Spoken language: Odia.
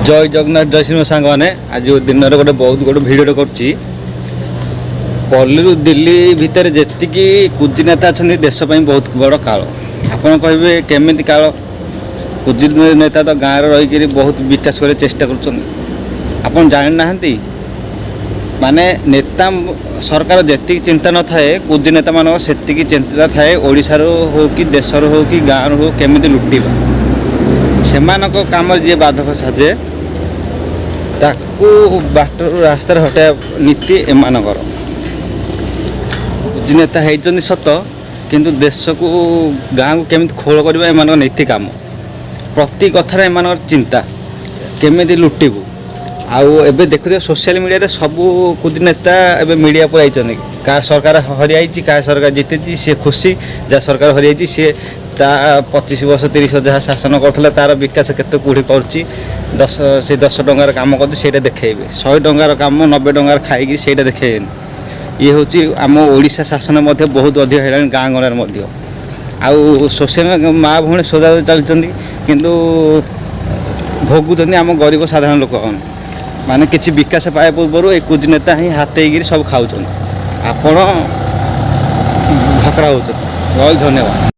ଜୟ ଜଗନ୍ନାଥ, ଜୟ ଶ୍ରୀ ସାଙ୍ଗମାନେ। ଆଜି ଦିନରେ ଗୋଟେ ବହୁତ ଗୋଟେ ଭିଡ଼ିଓଟେ କରୁଛି। ପଲ୍ଲୀରୁ ଦିଲ୍ଲୀ ଭିତରେ ଯେତିକି କୁଜି ନେତା ଅଛନ୍ତି, ଦେଶ ପାଇଁ ବହୁତ ବଡ଼ କାଳ। ଆପଣ କହିବେ, କେମିତି କାଳ? କୁଜି ନେତା ତ ଗାଁରେ ରହିକରି ବହୁତ ବିକାଶ କରିବାକୁ ଚେଷ୍ଟା କରୁଛନ୍ତି। ଆପଣ ଜାଣିନାହାନ୍ତି? ମାନେ ନେତା ସରକାର ଯେତିକି ଚିନ୍ତା ନଥାଏ, କୁଜି ନେତାମାନଙ୍କର ସେତିକି ଚିନ୍ତା ଥାଏ। ଓଡ଼ିଶାରୁ ହଉ କି ଦେଶରୁ ହଉ କି ଗାଁରୁ ହଉ, କେମିତି ଲୁଟିବା। ସେମାନଙ୍କ କାମରେ ଯିଏ ବାଧକ ସାଜେ, ତାକୁ ବାଟରୁ ରାସ୍ତାରେ ହଟାଇବା ନୀତି ଏମାନଙ୍କର। କୁଜି ନେତା ହେଇଛନ୍ତି ସତ, କିନ୍ତୁ ଦେଶକୁ ଗାଁକୁ କେମିତି ଖୋଳ କରିବା ଏମାନଙ୍କ ନୀତି କାମ। ପ୍ରତି କଥାରେ ଏମାନଙ୍କର ଚିନ୍ତା କେମିତି ଲୁଟିବୁ। ଆଉ ଏବେ ଦେଖୁଥିବେ, ସୋସିଆଲ ମିଡ଼ିଆରେ ସବୁ କୁଜି ନେତା ଏବେ ମିଡ଼ିଆ ପଳାଇଛନ୍ତି। କାହା ସରକାର ହରିଯାଇଛି, କାହା ସରକାର ଜିତିଛି, ସିଏ ଖୁସି। ଯାହା ସରକାର ହରିଯାଇଛି, ସିଏ ତା 25 ବର୍ଷ, 30 ବର୍ଷ ଯାହା ଶାସନ କରୁଥିଲା, ତାର ବିକାଶ କେତେ କୋଉଠି କରୁଛି, ସେ 10 ଟଙ୍କାର କାମ କରୁଛି, ସେଇଟା ଦେଖେଇବେ। 100 ଟଙ୍କାର କାମ 90 ଟଙ୍କାର ଖାଇକି ସେଇଟା ଦେଖେଇବେନି। ଇଏ ହେଉଛି ଆମ ଓଡ଼ିଶା ଶାସନ ମଧ୍ୟ ବହୁତ ଅଧିକ ହେଲାଣି ଗାଁ ଗଣ୍ଡାରେ ମଧ୍ୟ। ଆଉ ସୋସିଆଲ ମା ଭଉଣୀ ସଦା ଚାଲିଛନ୍ତି, କିନ୍ତୁ ଭୋଗୁଛନ୍ତି ଆମ ଗରିବ ସାଧାରଣ ଲୋକମାନେ। ମାନେ କିଛି ବିକାଶ ପାଇବା ପୂର୍ବରୁ ଏ କୁଜି ନେତା ହିଁ ହାତେଇକିରି ସବୁ ଖାଉଛନ୍ତି, ଆପଣ ଭକରା ହେଉଛନ୍ତି। ରହିଲି, ଧନ୍ୟବାଦ।